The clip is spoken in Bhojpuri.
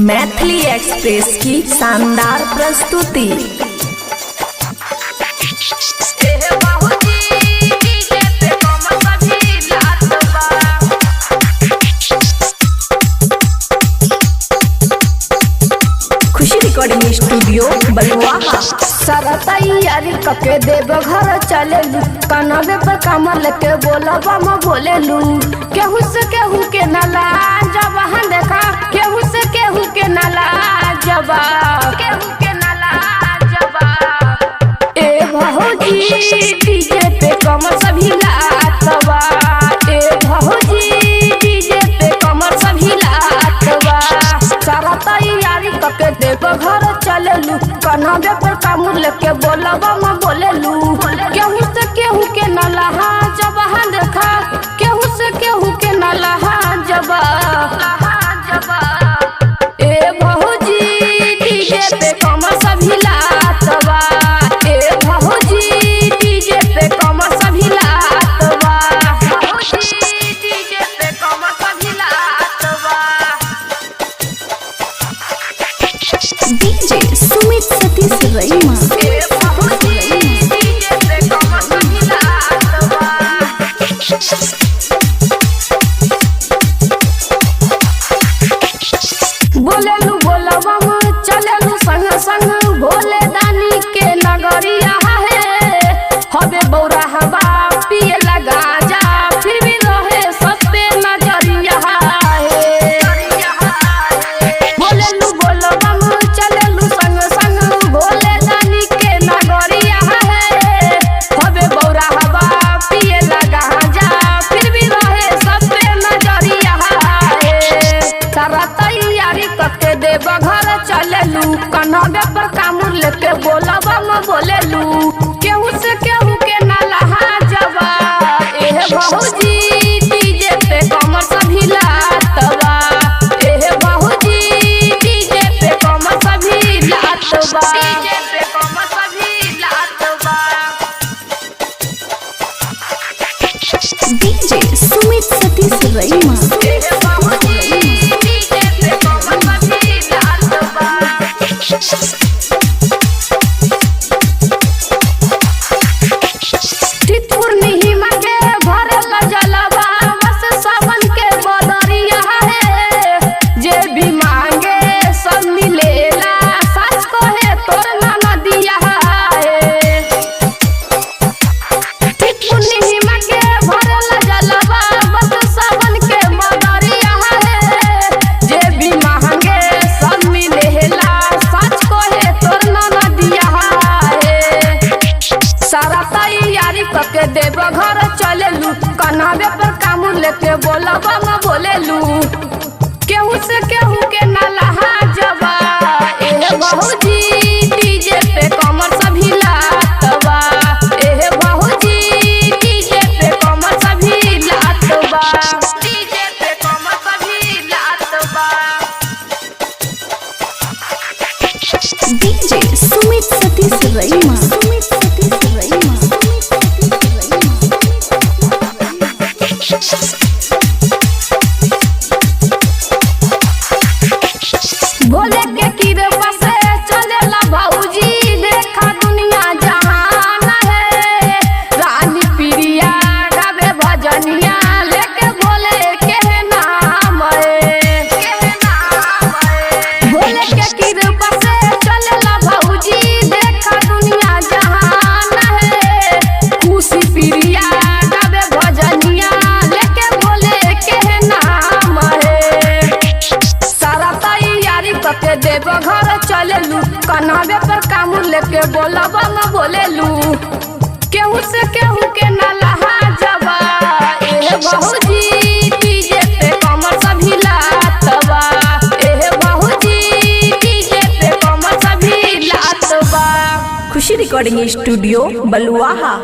मैथिली एक्सप्रेस की शानदार प्रस्तुति। खुशी रिकॉर्डिंग स्टूडियो बलुआहा। सारा तैयारी कके देव घर चलेलू, कनवे पर कमर लेके बोलबा म बोलेलू। केहू से केहू के नाला जब हम देखा, केहू से केहू के नाला जबा, केहू के नाला जबा। ए भौजी डीजे पे कमर सभी लातवा, ए भौजी डीजे पे कमर सभी लातवा। सारा तैयारी कके देव घर चलेलू, कन्हवे पर कामुर लेके बोलबा म बोलेलू। केहू से केहू के नाला जब देखा, केहू से केहू के नाला जबा। ए भौजी डीजे पे कमर सभी लातवा, ए भौजी डीजे पे कमर सभी लातवा। भौजी डीजे पे कमर सभी लातवा। डीजे सुमित सतीश रईमा। ए भौजी डीजे पे कमर सभी लातवा। बोलेलू बोलबम चलेलू संग संग भोले दानी के नगरिया है। हबे बौरा हवा पिए लगा जा, फिर भी रहे सब पे नजरिया है। बोलेलू बोलबम चलेलू संग संग भोले दानी के नगरिया है। हबे बौरा हवा पिए लगा जा, फिर भी रहे सब पे नजरिया है। सारा तैयारी करके देव घर चलेलू, कन्हवे पर कामुर लेके बोलबा म बोलेलू। केहू से केहू के नाला जबा, एह भौजी डीजे पे कमर सभी लातवा, एह भौजी डीजे पे कमर सभी लातवा। डीजे पे कमर सभी लातवा। डीजे सुमित सतीश रईमा। एह भौजी डीजे पे कमर सभी लातवा। पूर्णिमा के भरल जलवा, बस सावन के बदरिया है। जे भी मांगे सब मिलेला, सच कहे तोर ननदिया है। पूर्णिमा के भरल जलवा, बस सावन के बदरिया है। जे भी मांगे सब मिलेला, सच कहे तोर ननदिया है। सारा तैयारी करके देव घर चलेलू, कन्हवे पर कामुर लेके बोलबा म बोलेलू। केहू से केहू के नाला जबा, एह भौजी डीजे पे कमर सभी लातवा, एह भौजी डीजे पे कमर सभी लातवा। डीजे पे कमर सभी लातवा। डीजे सुमित सतीश रईमा। सुमित सतीश रईमा। सुमित सतीश रईमा। भोले के कृपा से चलेला भौजी, देखा दुनिया जहान है। रानी प्रिया गावे भजनिया, लेके भोले के नाम है। भोले के कृपा से चलेला भौजी, देखा दुनिया जहान है। खुशी प्रिया गावे भजनिया, लेके भोले के नाम है। सारा तैयारी करके देव घर चलेलू, कन्हवे पर कामुर लेके बोलबा म बोलेलू। केहू से केहू के नाला जबा, एह भौजी डीजे पे कमर सभी लातवा, एह भौजी डीजे पे कमर सभी लातवा। खुशी रिकॉर्डिंग स्टूडियो बलुआहा।